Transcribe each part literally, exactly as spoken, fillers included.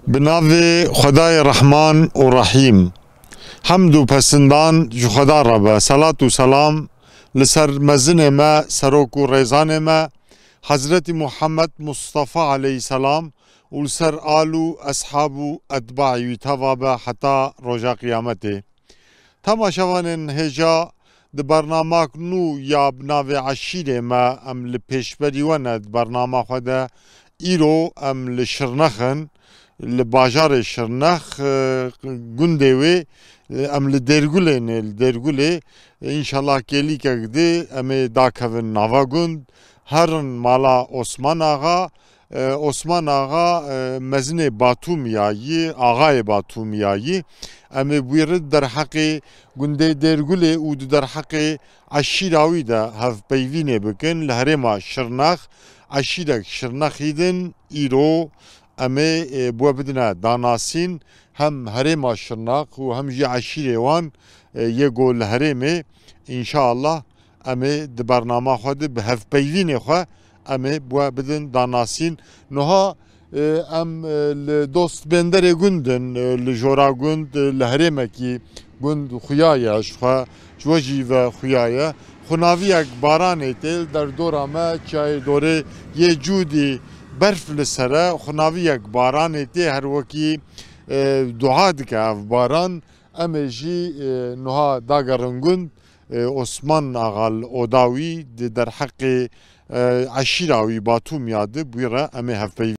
Bi navê Xwedayê Rehman û Rehîm. Hemd û pesindan ji Xweda re be. Selat û selam li ser mezinê me, serok û rêzanê me, Hezretî Muhammed Mustafa aleyhisselam û li ser al û eshab û etbaî wî teva be heta roja qiyametê. Temaşevanên hêja, di bernamak nû ya bi navê Eşîrê me, em li pêşberî we ne di bernama xwe de. Îro em li Şirnex in, li bajarê Şirnex, e, gundê wê, e, em li Dêrgulê ne, li Dêrgulê. Înşallah kêlîkek di em ê dakevin nava gund, herin mala Osman Axa, E, Osman Axa, e, mezinê Batûmiya yî, axayê Batûmiya yî. Em ê bi wî re derheqê gundê Dêrgulê û di derheqê eşîra wî de hevpeyvînê bikin. Li herêma Şirnex, eşîrek Şirnexî din îro em ê, e, bi we bidine danasîn. Hem herêma Şirnex û hem jî eşîrê wan, e, yê ku li herêmê, înşallah, em ê di bernama xwe de bi hevpeyvînê xwe em ê bi we bidin danasîn. Niha, e, em, e, li dost bênderê gund in, e, li jora gund, e, li herêmekî gund xuya ye, ji xwe, ji we jî ve xuya ye. Xunaviyek baranê tê li derdora me, çiyayê dorê yê Cûdî berf li ser e, xunaviyek baranê tê, her wekî, e, dua dike ev baran. Em ê jî, e, niha dagerin gund, e, Osman Axa li oda wî di derheqê, e, eşîra wî Batûmiya di bi wî re em ê hevpeyvî.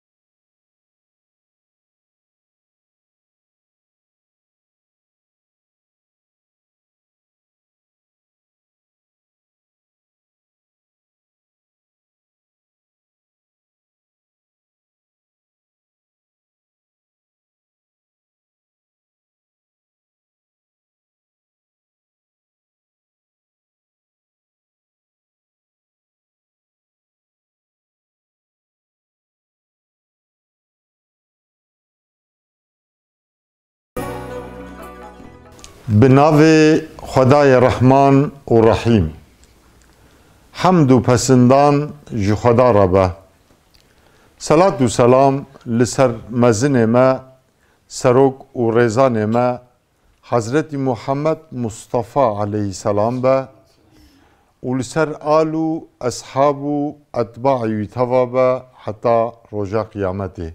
Bi navê Xwedayê Rehman û Rehîm. Hemd û pesindan ji Xweda re be. Selat û selam li ser mezinê me, serok û rêzanê me, Hezretî Muhammed Mustafa aleyhisselam be û li ser al û eshab û etbaî wî teva be heta roja qiyametê.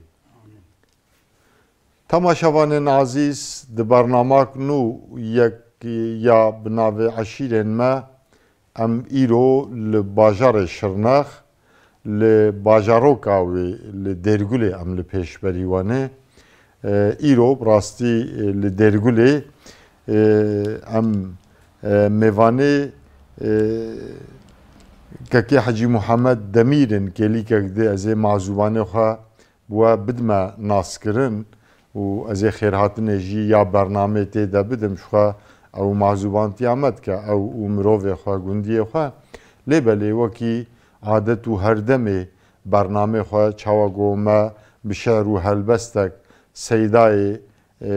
Temaşevanên ezîz, di bernamak nû yek ya bi navê Eşîrên me, em îro li bajarê Şirnex, li bajaroka wê, li Dêrgulê em li pêşberî we ne. E, îro bi rastî, e, li Dêrgulê, e, em, e, mêvanê, e, Kekê Hecî Muhammed Demîr in, kêlîkek di ez ê mazûbanê xwe bi we bidime naskirin û ez ê xêrhatinê jî ya bernameyê tê de bidim, ji xwe ew mazûbantiya me dike, ew û mirovê xwe, gundiyê xwe. Lê belê wekî adet û her demê bernameyê xwe çawa ku me bi şe'r û helbestek Seydayê, e,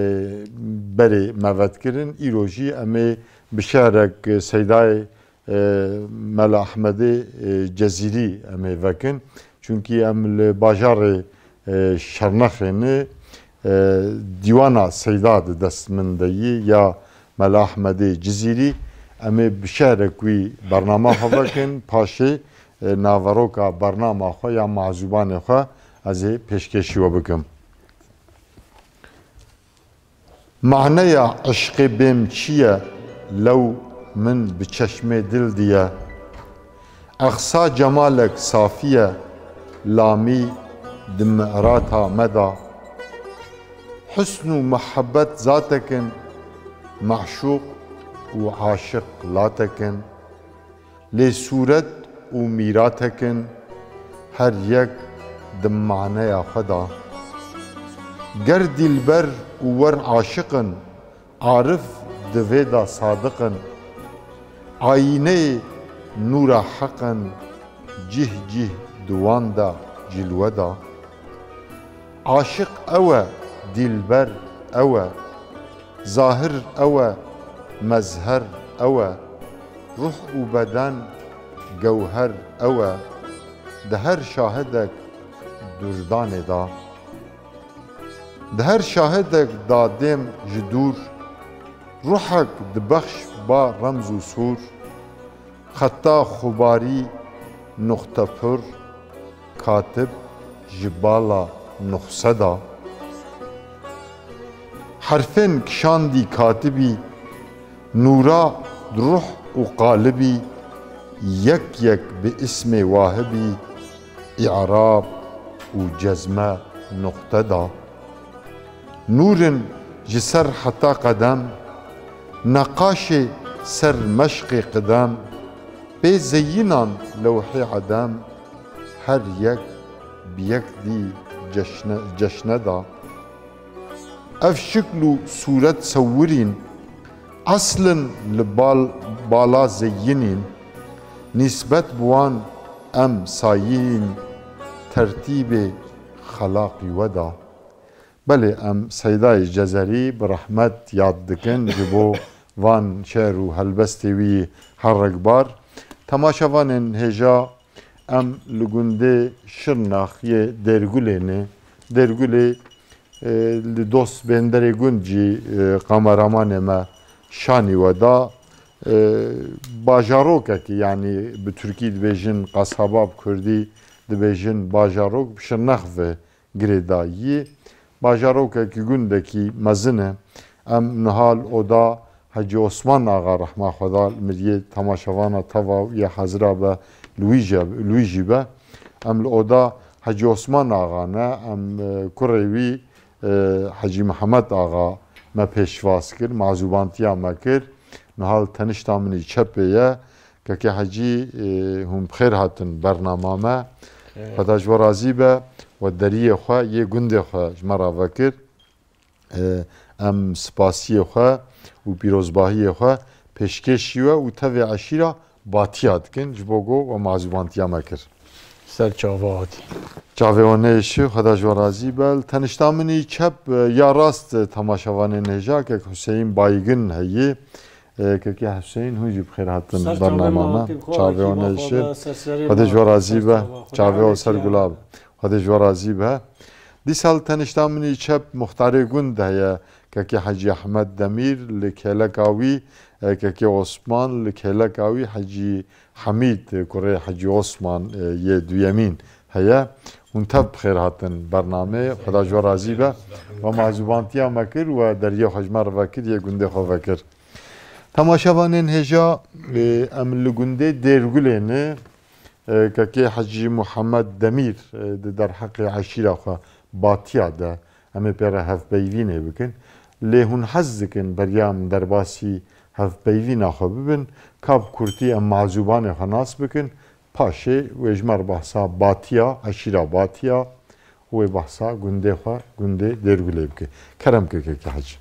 berê me vetkirin, îro jî em ê bi şe'rek Seydayê, e, Mela Ehmedê, e, Cezîrî em ê vekin. Çunkî em li bajarê, e, Şernexê ne, e, dîwana Seyda di dest min de yî ya Mela Ehmedê Cizîrî. Em ê bi şe'rek wî bernama xwe vekin, paşê, e, naveroka bernama xwe ya mazûbanê xwe ez ê pêşkêşî we bikim. Maneya eşqê bêm çi ye, lew min bi çeşmê dil diye. Exsa cemalek safî ye, lamî di mi'rata me da. Husn û muhebbet zatek in, me'şûq û aşiq latek in. Lê sûret û mîratek in, her yek di maneya xwe de. Ger dîlber û wer aşiq in, arif di vê de sadiq in. Ayîneyê nûra heq in, cih cih di wan de cilwe da. Aşiq ew e, dîlber ew e, zahir ew e, mezher ew e, ruh û beden, gewher ew e, di her şahidek durdanê da. Di her şahidek da dêm ji dûr, ruhek dibexş ba remz û sûr, xeta xubarî nuxtepir, katib ji bala nuxse da. Herfên kişandî katibî, nûra ruh û qalibî, yek yek bi ismê wahibî, î'rab û cezme nuxte da. Nûrin ji ser heta qedem, neqaşê ser meşqê qidem, pê zeyinan lewhê edem, her yek bi yek dî ceşne, ceşne da. Ev şikl û sûret sewirîn, eslin li bal, bala zeyinîn, nîsbet bi wan em sayîn, tertîbê xelaqî we da. Belê, em Seydayê Cezerî bi rehmet yad dikin ji bo van şer û helbestê wî her rekbar. Temaşevanên hêja, em li gundê Şirnax yê Dêrgulê ne. Dêrgulê, e, li dost Benderê Gund jî, e, kameramanê me şanî we da. E, bajarokekî, yanî bi tirkî dibêjin qasaba, bi kurdî dibêjin bajarok, bi Şirnex ve girêdayî. Bajarokekî, gundekî mezin e. Em niha li oda Hecî Osman Axa, rehma Xweda li miriyê, temaşevana teva û yê hazira be, li wî jî, li wî jî be. Em li oda Hecî Osman Axa ne, em, e, kurê wî, e, Hecî Mihemed Axa me pêşwas kir, mazûbantiya me kir. Niha li tenişta min î çepê ye. Kekê Hecî, e, hûn bi xêr hatin bernama me. Evet. Xweda ji we razî be. We deriyê xwe yê gundê xwe ji me re vekir. E, em spasiyê xwe û pîrozbahiyê xwe pêşkêşî we û tevê eşîra Batiya dikin, ji bo ku we mazûbantiya me kir. Ser çava hatî. Çavê we neyêşi, Xweda ji we razî be. Li tenişta min î çep, e, ya rast, e, temaşevanên hêja, kek Huseyîn Baygin heyî. E, kekê Huseyîn, hûn jî bi xêr hatin bernama me. Çavê we neyêşi. Xwedê ji we razî be. Çavê we ser gulab. Xwedê ji we razî be. Dîsa li tenişta min î çep muxtarê gund heye, kekê Hecî Ehmed Demîr, li kêleka wî, e, kekê Osman, li kêleka wî Hecî Hemîd, kurê Hecî Osman, e, yê duyemîn heye. Hûn tev bi xêr hatin bernameyê. Xweda ji we razî be. We mazûbantiya me kir, we deriyê xwe ji me re vekir, yê gundê xwe vekir. Temaşevanên hêja, e, em li gundê Dêrgulê ne, e, kekê Hecî Muhammed Demîr, e, di derheqê eşîra xwe Batiya de, em ê pê re hevpeyvînê bikin. Lê hûn hez dikin beriya em derbasî hevpeyvîna xwe bibin, ka bi kurtî em mazûbanê xwe nas bikin, paşê wê ji me re behsa Batiya, eşîra Batiya, wê behsa gundê xwe, gundê Dêrgulê bike. Kerem ke kekê Hecî.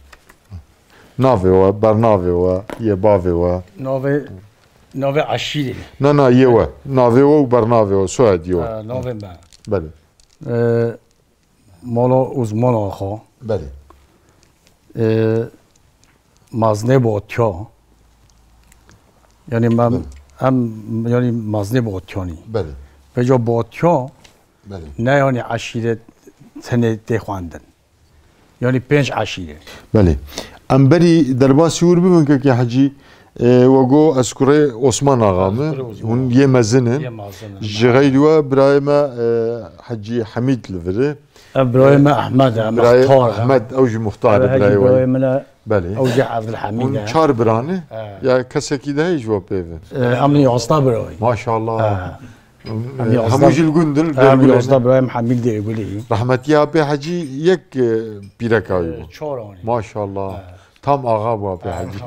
Navê we, bernavê we, yê bavê we. Navê, navê eşîrê. Na, na, yê we. Navê we û bernavê we, soyadî we. Ha, navê me. Belê. E, Mala Osman Axa. Belê. E, Maznê Batiya. Yani me, Belê. Em, yani Maznê Batiyanî. Belê. Vêca Batiya, Belê. Ne yani eşîret tenê tê xwendin. Yani pênc eşîre. Belê. Em berî derbasî wir bibin kekê Hecî. E, we got ez kurê Osman Axa me. Ez kurê Osman Axa. Hûn yê mezin in. Yê mezin in. Ji xeyrî we birayê me, e, Hecî Hemîd li vir e. Ev birayê me Ehmed e, birayê muxtar e. Ehmed, ew jî muxtar e, Ev Hecî birayê we. Birayê min e. Belê. Ew jî Evdilhemîd e. Hûn çar biran e. He. Ya kesekî de heye ji we pê ve? E, em yê hasta birayê. Maşallah. He. Em yê Hemû hasta, jî li gund in, em yê Dêrgulê hasta ne? Birayê Hemîd Dêrgulê. Rahmetiya Apê Hecî yek, e, pîreka wî bû. E, çar anî. Maşallah. He. Tam axa bû Apê Hecî.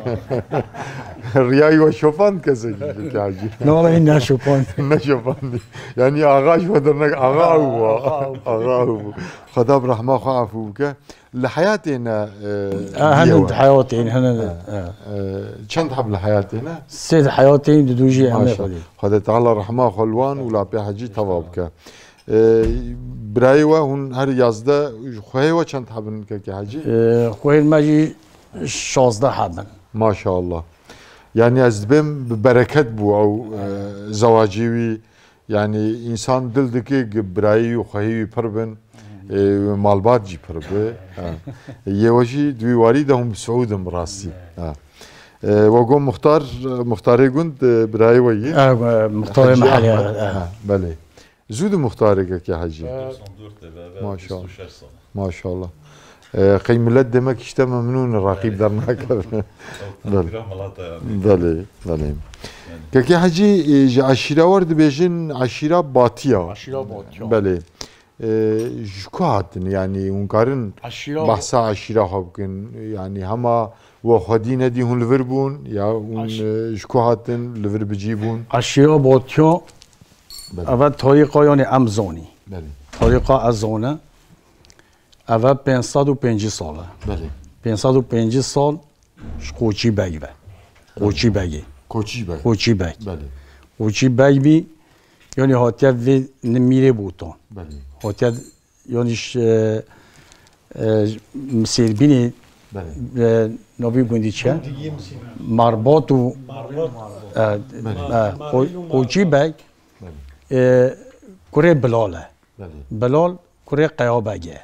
Riya wî we şopand kesekî Apê Hecî? Ne, wallahî ne şopand. Ne şopandî. Yani axa ji we dernek, axa ew bû. Axa ew bû. Axa ew bû. Xweda bi rehma xwe efû bike. Li heyatê ne, e, Ha, hene diye di we. Heyatê ne, hene Ha. E, çend heb li heyatê ne? Sê di heyatê ne, di dû jî em ê Maşallah. Xwedê. Xwedê Teala rehma xwe li wan û li Apê Hecî teva bike. E, birayê we hûn her yazdeh, xwehê we çend heb in kekê Hecî? E, xwehên me jî şazdeh heb in. Maşallah. Yani ez dibêm bi bereket bû ew, e, zewacî wî. Yani însan dil dike gi birayî û xwehî wî pir bin. Ê, malbat jî pir bi. Ha. Yê we jî di wî warî de hûn bi Siûd in bi rastî. Ha. Ê, we got muxtar, muxtarê gund, e, birayê we yî? E, e, muxtarê Hecî mehellê, Ahmed. E. Ha, belê. Zû di muxtarê kekê Hecî. E. Maşallah. Maşallah. E, qey millet demek işte memnûn, raqîb dernakeve. Belê. Belê, belê. Kekê Hecî, e, ji eşîra wer dibêjin, eşîra Batiya. Eşîra Batiya. Belê. E, ji ku hatin? Yanî hûn karin Eşîra bahsa eşîra xwe bikin? Yanî hema we xwedî nedî hûn li vir bûn? Ya hûn, Eş- e, ji ku hatin li vir bi cî bûn? Eşîra Batiya, Belê. Eve tarîxa, yanî em zanî. Belê. Tarîxa ez zane. Eve pênc sed û pêncî sal e. Belê. Pênc sed û pêncî sal ji Qoçî Beg ve. Belê. Qoçî Begê. Koçî Beg. Qoçî Beg. Belê. Qoçî Beg bî, yanî hatiye vê ni mîrê Botan. Belê. Hatiye, yanî ş-, e, e, Misêrbînê, Belê. E, navî gundî çi ye? Gundî yê Misêrbîn. Marbat û, Marbat. E, Belê. E, Ko-, Qoçî Beg, Belê. E, kurê Bilal e. Belê. Bilal kurê Qeya Beg e.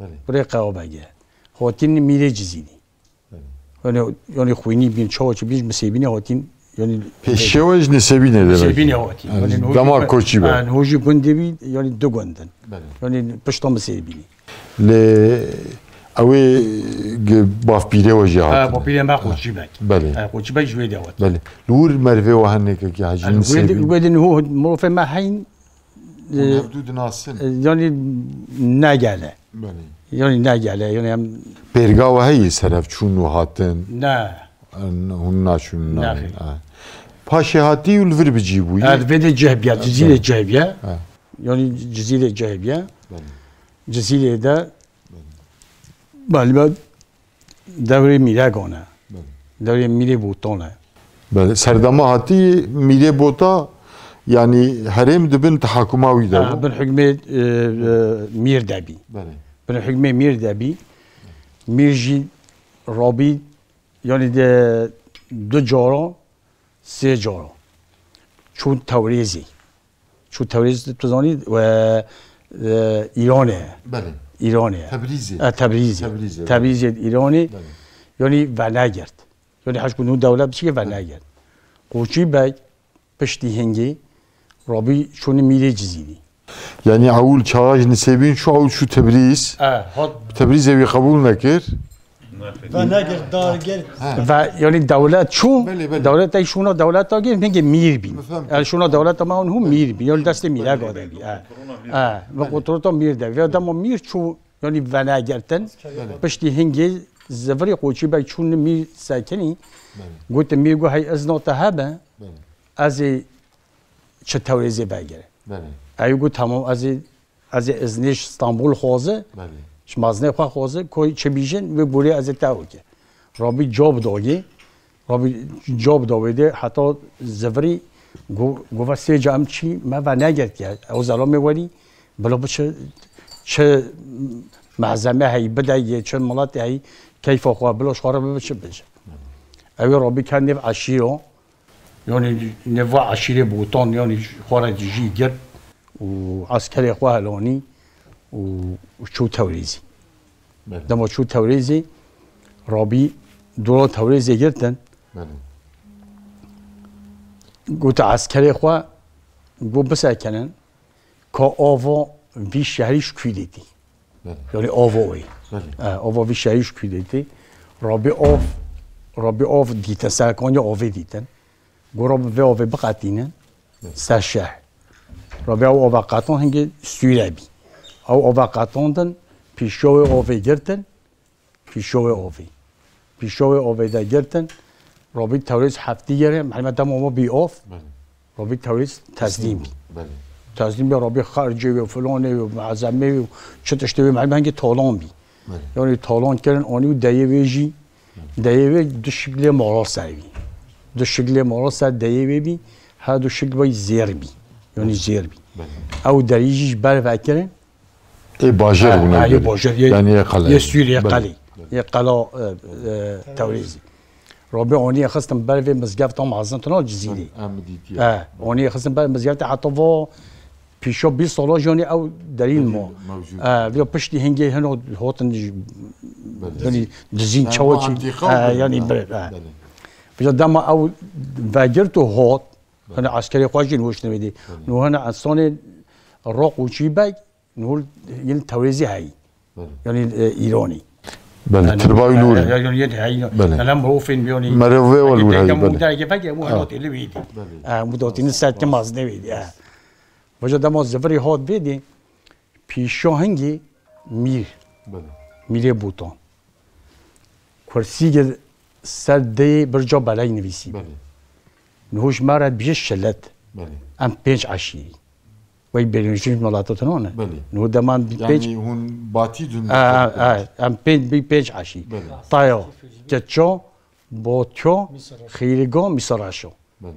Belê. Kurê Qeya Beg e. Hatîn mîrê Cizîrî. Belê. Yanî, yanî xwînî bîn, çawa çi bîn, Misêbînê hatîn, yanî Pêşiya we ji Nisêbînê demek. Nisêbînê hatîn. Ha, Yanî, dema Koçî be. Ha, nojî gundê bî, yanî du gund in. Belê. Yanî pişta Misêbînê. Lê ew ê gi-, bavpîrê we jî Ha, hatin. bavpîrê me Ha. Koçî Beg. Belê. Ha, Koçî Beg ji wê de hat. Belê. Li wir mervê we hene kekê Hecî Ha, wê de, Nisêbîn. Wê de niho mirovê me heyn, Hûn e, hevdû dinasin. E, yanî ne gel e. Belê. Yanî ne gel e, yanî em Pêrga we heye serhevçûn û hatin? Ne. En, hûn naçûn Ne navê. xêr. Ha. Paşê hatî û li vir bi cî bûyî? Ha, vê de cih bîye, Cizîrê cih bîye. Ha. Yanî Cizîrê cih bîye. Belê. Cizîrê de Belê. Belê, belê. Dewrê mîregan e. Belê. Dewrê mîrê Botan e. Belê. Serdema hatî mîrê Bota, yanî herêm di bin tehakuma wî de Ha, bû. bin hukmê, e, e, mîr de bî. Belê. Bin hukmê mîr de bî. Mîr jî rabî, yanî de du cara, sê cara. Çûn Tewrêzê. Çû Tewrêz, tu zanî, e, e, Îranê ye. Belê. Îranê ye. Tebrîzê. E, Tebrîzê. Tebrîzê, belê. Tebrîzê Îranê. Belê. Yanî venegirt. Yanî hej ku nû dewlet biçî venegirt. Qoçî Beg piştî hingê rabî çûnî mîrê Cizîrî. Yanî ewil çawa ji Nisêbîn çû, ewil çû Tebrîz. E, hat. Tebrîzê wî qebûl nekir. Ve negir, dar gir. Ha. Ve, yanî dewlet çû, Belê, belê. dewlet ey şûna dewleta gir, hingê mîr bî. Min fem Yani kir. şûna dewleta me hûn hû mîr bî. Yanî destê mîre Belê, gade belê. bî. Ha. Kontrola mîr Ha. de bî. Ve kontrola mîr de bî. Ve dema mîr çû, yanî venegertin, Belê. piştî hingê zivirî Qoçî Beg çûn mîr sekinî. Belê. Gotin mîr got hey izna te hebe, Belê. ez ê çi Tewrêzê vegere. Belê. Ew got tamam ez ê Ez ê iznê ji Stenbol xwaze, Belê. ji mezinê xwe xwaze, koy çi bîjin, wê borê ez ê te ew ke. Rabî cab dagê, Rabî cab dawê de heta zivirî go-, gova sê ca em çî me ve negertiye. Ew zelamê werî, bila bi çi, çi mehzeme heyî bide yê, çi miletê heyî keyfa xwe, bila ji xwe re bibe çi bêje. Ew ê Rabî ket nêv eşîra, Yanî nêva eşîrê Botan, yanî xwe re dijî girt û eskerê xwe helanî û, û çû Tewrêzî. Belê. Dema çû Tewrêzî, rabî dola Tewrêzê girtin. Belê. Gote eskerê xwe, got bisekinin, ka ava vî şehrî ji kûdetî. Belê. Yanî ava wê. Belê. E, ava vî şehrî ji kûdetî. Rabî av, rabî av dîtin, serkaniya avê dîtin. Got rabî vê avê biqetînin. Belê. Ser şehr. Rabî ew ava qetan hingê sûre bî. Ew ava qetandin, pîşa wê avê girtin. Pîşa wê avê. Pîşa wê avê de girtin. Rabî Tewrêz heftî yere, mehlimet dema ma bî av. Belê. Rabî Tewrêz teslîm bî. Belê. Teslîm bî, rabî xercê wê, filanê wê, mezemê wê, çi tiştê wê, mehlimet hingê talan bî. Belê. Yanî talan kirin, anî û deyê wê jî, Belê. deyê wê du şiklê mala ser bî. Du şiklê mala ser deyê wê bî, her du şikl bî zêr bî. Yanî Belê. zêr bî. Belê. Ew derî jî ji ber vekirin, Ê bajêr Ha, bûne ha, yê gerî. bajêr, yê, Yanî yê qelê. yê Sûriyê, Belê. qelê. Yê qela, e, e, Tewrêzî. Rabî onî xistin ber vê mizgefta mezin tuna Cizîrî. Em dîtiye. He, onî xistin ber mizgefta heta va Pîşo bîst sala jî yanî ew delîl ma. Mewcûd. E, vêya piştî hingê hino hatin ji, Belê. yanî dizîn Yani çawa bu çî. antika E, bû. yanî Ha, belê, e. belê. Vêca dema ew vegirt û hat, Belê. hani eskerê xwe jî nû şinê vêdî. Belê. Nû hene insanê Roq û çî bek, nû yine Tewrêzî heyî. Belê. Yanî, e, Îranî. Belê, Yani, Tirbay Lûr. e, yani, yet heyî. Belê. Yani, em ofên yanî. Merê vê wal Belê, wûr heyî, em belê. mudareke veke, em Ha. hanot ele vêdî. Belê. E, mudatin ser ki mazne vêdî. E. Vêca dema zivirî hat vêdî, pîşa hingî mîr. Belê. Mîrê Bûtan. Kursîgê ser dê birca belay nivîsî. Belê. Niho ji me re bije şilet. Belê. Em pênc eşîrî. Wey bêrînjî ji melata tune ne. Belê. Niho dema em pênc Yani hûn batî dun. A, a, em pênc, bî pênc eşî. Belê. Tayo, Keço, Botyo, Xîrigo, Mîsaraşo. Belê.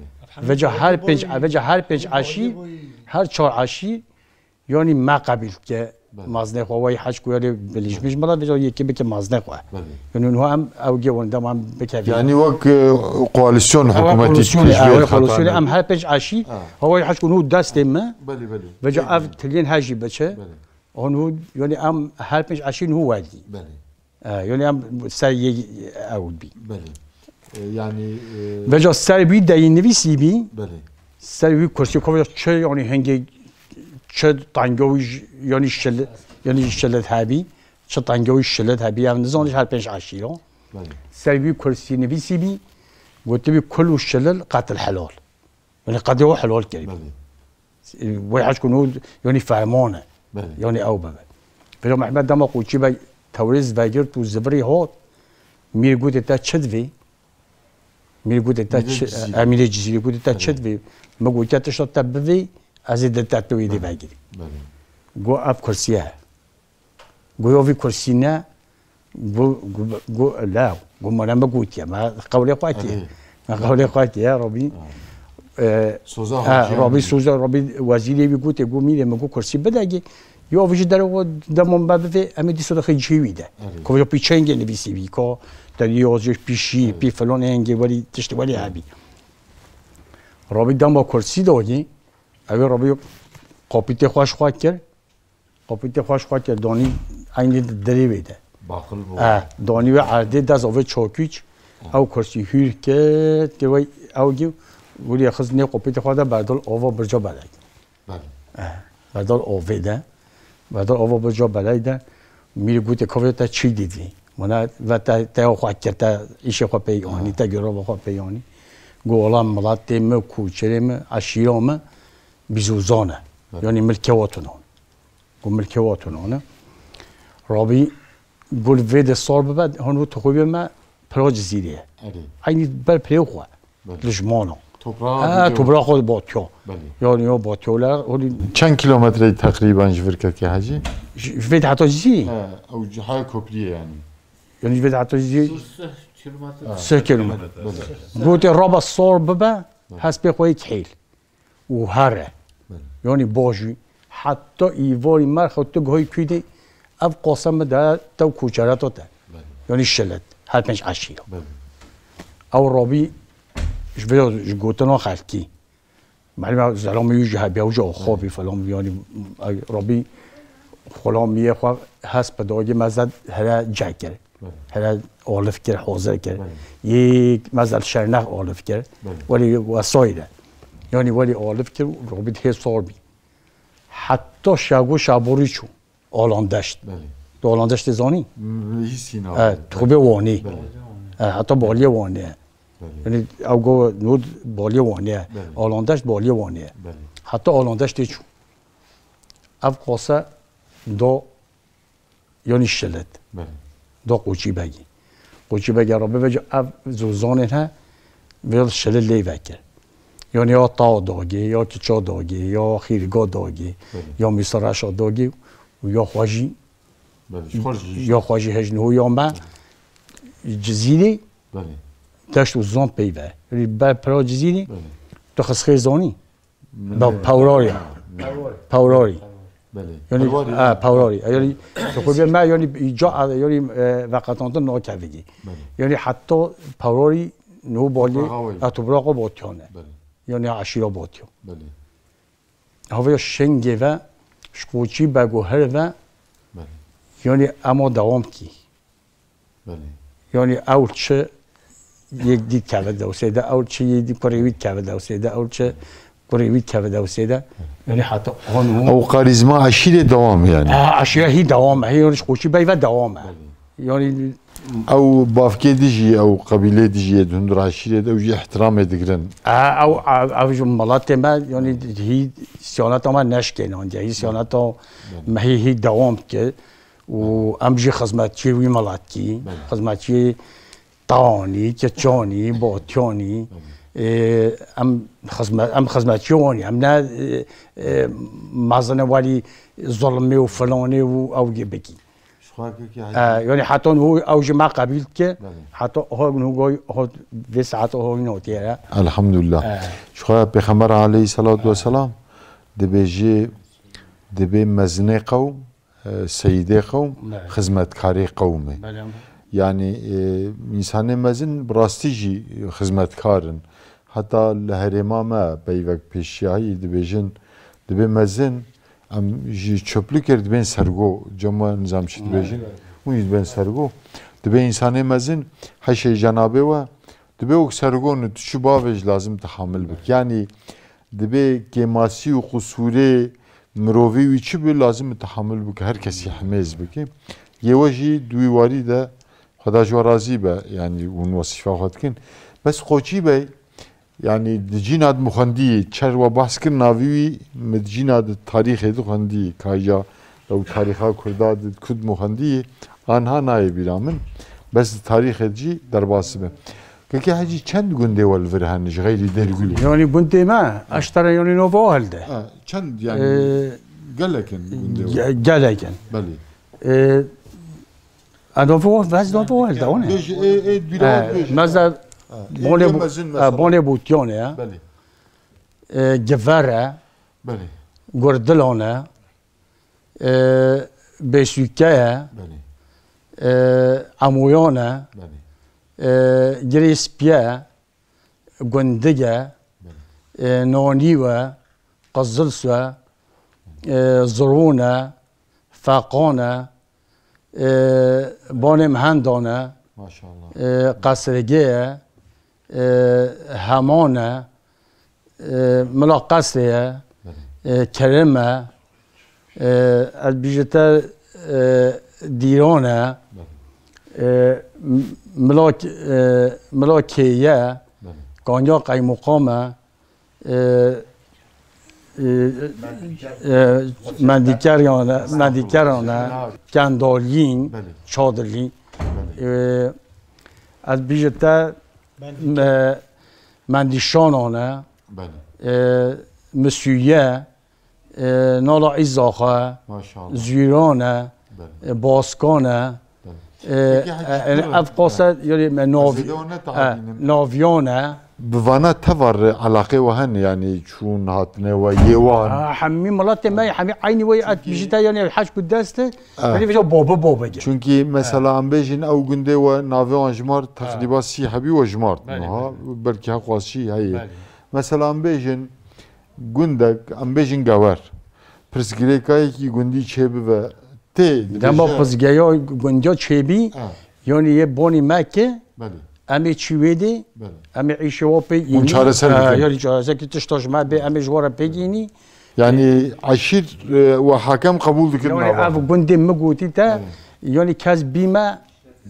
Vêca her pênc, vêca her pênc eşî, her çar eşî, yanî me qebîl ke Belê. mazne xwe, wey heş ku yanî bilîjmiş mala, vêca yekê bike mazne xwe. Belê. Yanî niha em ew gê wan dema em bikevî. Yani wek, e, koalisyon Ew hikûmetî koalisyon, pêşbî ew heta koalisyon, me. em her pênc eşî, Ha. hawayî heş ku niha destê me. Belê, belê. Vêca Belê. ev tiliyên her jî biçe. Belê. Hûn hû, yanî em her pênc eşî niha werdî. Belê. E, yanî em ser yê ew bî. Belê. E, yani, e, Vêca ser wî deyî nivîsî bî. Belê. Ser wî kursî xwe çi yanî hingê çi tenga wî j-, yanî şil-, yanî şilet hebî. Çi tenga wî şilet hebî. Em nizanî her pênc eşî ya. Belê. Ser wî kursî nivîsî bî. Gotibî kul û şilil qetil helal. Yanî qedê o helal kirî. Belê. Wey heş ku nû, yanî ferman e. Belê. Yanî ew bibe. Vêca Mehmet dema Qoçî Bey Tewrêz vegirt û zivirî hat, mîr gote te çi divê? Mîr gote te Mîrê çi, Cizîrî. Emîrê Cizîrî gote te çi Belê. divê? Min gotiye tişta te bivê, ez ê di te tu êdî Belê. vegirî. Belê. Got ev kursî ye. Got ya vî kursî ne, got, got, got, la, got, me ne me gotiye, me qewlê xwe kir. Erê. Me qewlê xwe kir, ya Rabî. Ha. E, Soza ha, Hacîyan Rabî bî. Soza, Rabî wezîrê wî gotê, got, mîrê min got kursî bidegê. Ya vî ji derê xwe dema me bivê, em ê dîsa dixê cihê wî de. Erê. Ko ya pî çengê nivîsî bî, ka te ya ji pîşî, Erê. pî filan hengê welî, tiştê welî Erê. hebî. Rabî dema kursî dagî, ew ê Rabî qapîtê xwe ji xwe kir. Qapîtê xwe ji xwe kir, danî eynî derê wê de. Baqil bû. Eh, danî wê erdê dest avê çakîç, ew kursî hûr kir, kir wey ew gî, wî xist nê qapîtê xwe de berdal ava birca belek. Belê. Eh, berdal avê de, berdal ava birca belek de, mîrê gotê kavê te çî dîtî. Wana ve te, te xwe kir, te îşê xwe pê anî, Ha. te girova xwe pê anî. Got, wela miletê me, koçerê me, eşîra me, bîzozan e. Belê. Yanî milkê we tune. Got milkê we tune ne. Rabî got vê de sar bibe, hanu tu xwe bê me pira Cizîrê ye. Erê. Eynî ber pirê xwe. Belê. Li ji mano. Toprağa Ha, gidiyor. toprağa xwe batiyo. Belê. Yanî yo batiyo la, holi Çend kilometre teqrîben ji vir kekê hecî? Ji, ji vê de heta Cizîrê? He, ew cihaya kopriyê yani. Yanî ji vê de heta Cizîrê Sur sih kilometre. Ha. sih kilometre. Belê. Gotê raba sar bibe, Belê. hespê xwe yek hêl. û here. Belê. Yanî bajî, heta îvarî merxew tu guhayî kû de, ev qasem de tew koçereta te. Belê. Yanî şilet, her pênc eşîra. Belê. Ew rabî ji vê ji gotina xelkî. Melîm ew zelamê wî jî hebî, ew jî axabî falan, yanî ew rabî xulamiyê xwe hesp dagî mezed here cekir. Belê. Here alif kir, hazir kir. Belê. Yek mezel şernex alif kir. Belê. Welî wesayî de. Yanî welî alif kir, rabî hê sor bî. Heta şego şeborî çû. Alandeşt. Belê. Tu Alandeştê zanî? M-, hîsîna. Evet, tu xwe bê Wanî. Belê. Evet, heta baliyê Wanî. Belê. Yanî ew go nod baliyê Wanî. Belê. Alandeşt baliyê Wanî. Belê. Heta Alandeştê çû. Ev qase do Yanî şilet. Belê. Da Qoçî Begî. Qoçî Begî re bivêje ev zozanên he, vê şilet lê vekir. Yanî ya taw dagê, ya kiça dagê, ya xîrga dagê, Belê. ya mîsa reşa dagê û ya xwe jî, Belê, ji xwe jî. ya xwe jî hejniho ya me Cizîrê Belê. deşt û zon peyve. Yanî ber pira Cizîrê Belê. tu xizxê zanî. Belê. Pewrarî. Pewrarî. Belê. Yanî, Pewrarî. ha, pewrarî. Yanî, xwe bê me, yanî, ca, yanî, e, veqetandin nakevî. Belê. Yanî, heta pewrarî nû balî, Topraxa wê. ha, topraxa Botiyan e. Belê. Yanî, eşîra Botiyan. Belê. havêya Şengê ve, ji Qoçî Beguhir ve, Belê. yanî ema dewam kî. Belê. Yanî ew çi yek dî keve dewsê de, ew çi yê dî kurê wî keve dewsê de, ew çi kurê wî keve dewsê de. Yanî heta hon û Ew karîzma eşîrê dewam e yani. Ha, eşîre hî dewam e. Hî yanî ji Qoçî Bey ve dewam e. Yanî Ew bavkê dijî, ew qebîlê dijî yê di hundir eşîrê de ew jî ihtiramê digirin. Ha, ew, ew, ew ji miletê me, yanî hî siyaneta me neşkênandiye. Hî siyaneta me hî, hî dewam kir. Û em jî xizmetçiyê wî milet kî. Xizmetçiyê Tanî, Keçanî, Batyanî. Ê, em xizmet, em xizmetçiyê wan, em ne, e, e, mezine welî zulmê û filanê û ew yê bikî. Ji xwe kekî E, yanî heta niho ew ji me qebîl dike. Heta ho niho goy ho vê saet ho notiye. Elhamdulillah. E. Ji xwe Pêxember aleyhissalatu vesselam dibêjê, dibê mezinê qewm, e, seyidê qewm, Evet. xizmetkarê qewm e. Belê. Yani, e, insanê mezin bi rastî jî xizmetkar in. Heta li herêma me peyvek pêşiyayî dibêjin, dibê mezin, em ji çöplüker dibên sergo, cema nizam çi dibêjin, hûn jî dibên sergo. Dibê insanê mezin, heşê cenabê we, dibê wek sergo ne, tu çi bavê jî lazim tehamil bik. Yani, dibê kêmasî û qusûrê mirovî wî çi bi, lazim e tehamil bike, her kesî hemêz bike. Yê we jî di wî warî de, Xweda ji we razî be, yanî hûn wesîfa xwe dikin. Bes Qoçî Bey, yanî di cîna di mixwendiyê, çer we behs kir navî wî, min di cîna di tarîxê di xwendiyê, kaja ew tarîxa Kurda di ku di mixwendiyê, anha nayê bîra min. Bes di tarîxê de jî derbas dibe. Kekê Hecî, çend gundê we li vir hene ji xeyrî Dêrgulê? Yanî gundê me, eştera yanî nava hilde. Ha, çend yani Ee, gelek in gundê we? Ge- Gelek in. Belê. Ee, a nava, vez nava hilde, o ne? Bêj, ê, ê, dûra Ee, bêj. Meza Ha, ê, Bonê ê Bu- mezin e, mesela. Bonê Bûtiyane, Belê. e, Giver e, Belê. Gurdilan e, e, Bêsûke ye, Belê. e, Emoyan e, Belê. e, Girê Spî ye, Gundig e, Belê. e, Nanî ye, Qizilsu ye, e, Zirûn e, Feqan e, e, Bonê Mihendan e, Maşallah. e, Qesrigê ye, e, Heman e, e, Mila Qesrê ye, e, Kerim e, e, ez bîjite, e, Dîran e, e, M- Mila, e, Mila Kêye, Kanya Qeymuqam e, e, e, e, Mendîkeran e, Mendîkeran e, Kendalîn, Belê. Çadilî. Belê. E, ez bîjite me, Mendîşanan e, Belê. e, Misûye, e, Nala Îzaxe, Maşallah. Zûran e, Belê. e, Baskan e, Belê. e, Peki, Hacı, e, durun. ev qasa, yanî me nav, Ez ê de ona e, taadînim. Naviyan e. Bi vana tev re eleqê we hene, yani çûn hatine we yê wan? Ha, hemî miletê me, hemî eynî wê et bijî te, yanî heş ku dest e, yanî vêca bobe bobe ge. Çünkü mesela em bêjin ew gundê we navê wan jimart, teqrîba sî hebî we jimart. Belê, Niha belkî heqwasî heye. Belê. Mesela em bêjin gundek, em bêjin Gewer. Pirsgirêkayekî gundî çêbibe, tê Dema dibêje- pizgeya gundiya çêbî, Ha, yanî yê bonî me ki, belê, em ê çî wê dê, belê. Em ê îşê wa pê Hûn çareser Ha, bikin. Yanî çareser ki tişta ji me bê, em ê ji wa re pê gînî. Yani eşîr, e, we hakem qebûl dikin Yanî nava. Ev gundê min gotî te, yanî kes bî me,